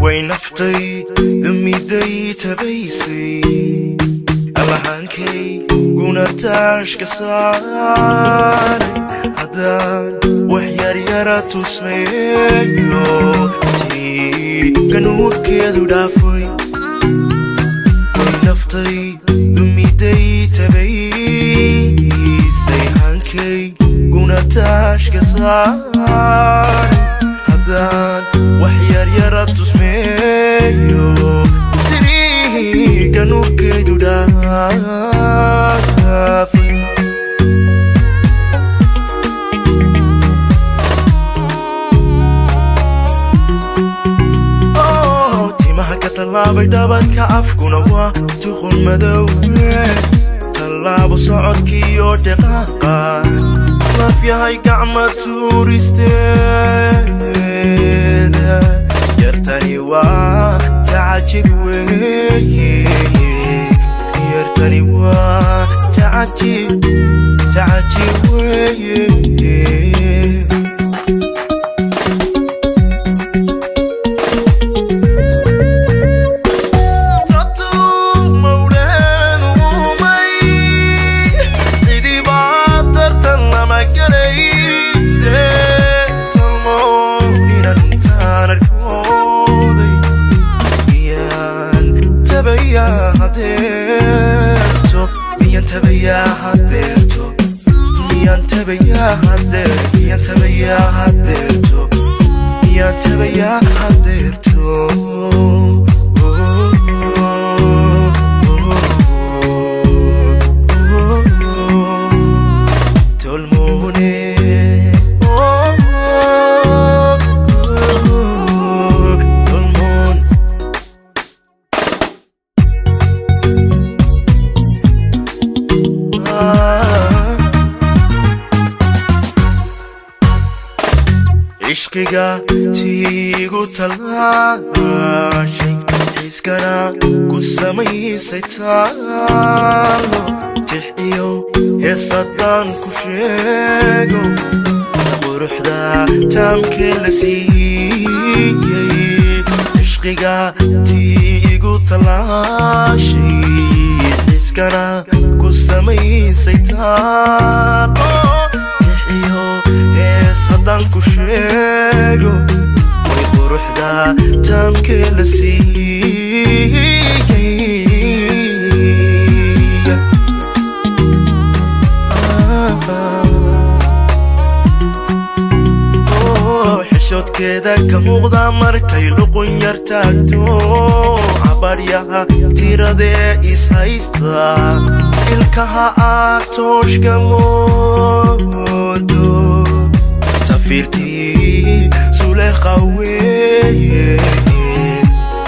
Way naftay damiday tabaysay, allahankay guna taashka saaray. Haddaan wax yaryara tusmeeyo, tii ganuurkeedu dhaafay. Way naftay dumiday tabaysay, hankay guna taashka saaray. Haddaan wax yaryara tusmeeyo, tiriga nuurkeedu dhaafay. Timaha ka tallaabay dhabadka, afkuna waa tuqun madow. Tallaabo socodkiiyo dhaqaaqa, laf yahay gacma tuuristeeda. Yartani waa tacajib weeye, yartani waa tacajib, tacajib weeye. Tabtu mawleen uumay, cidibaa tartan lama galayse. Talmoon inantaan arkooday, miyaan tabayaa hadeerto? Miyaan tabayaa hadeerto? Miyaan tabayaa hadeer? Miyaan tabayaa hadeerto? Miyaan tabayaa hadeerto? Tolmoone, tolmoon. Ishqiga tiigu tallaashay, xiiskana ku samaysay taalo. Tix iyo heesadaan ku sheego, quruxda taamkee la siiyey. Ishqiga tiigu tallaashay, xiiskana ku samaysay taalo. Tix iyo hees haddaan ku sheego, way quruxda taamkee la siiyey. Xishoodkeeda ka muuqda markay luqun yar taagto, cabaryaha tiradee is haysta, ilkaha aad tooshka moodo. Tafiirtii Sulekha weeye,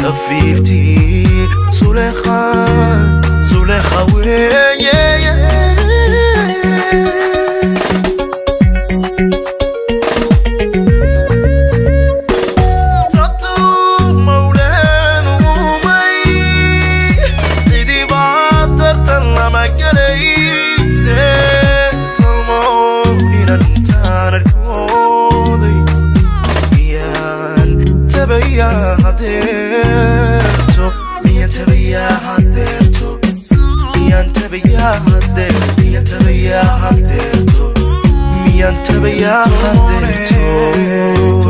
tafiirtii Sulekha, Sulekha weeye. Tabtu mawleen uumay, cidibaa tartan lama galayse. Talmoon inantaan arkooday, miyaan tabayaa hadeerto? Miyaan tabayaa hadeerto? Miyaan tabayaa hadeer? Miyaan tabayaa hadeerto? Miyaan tabayaa hadeerto?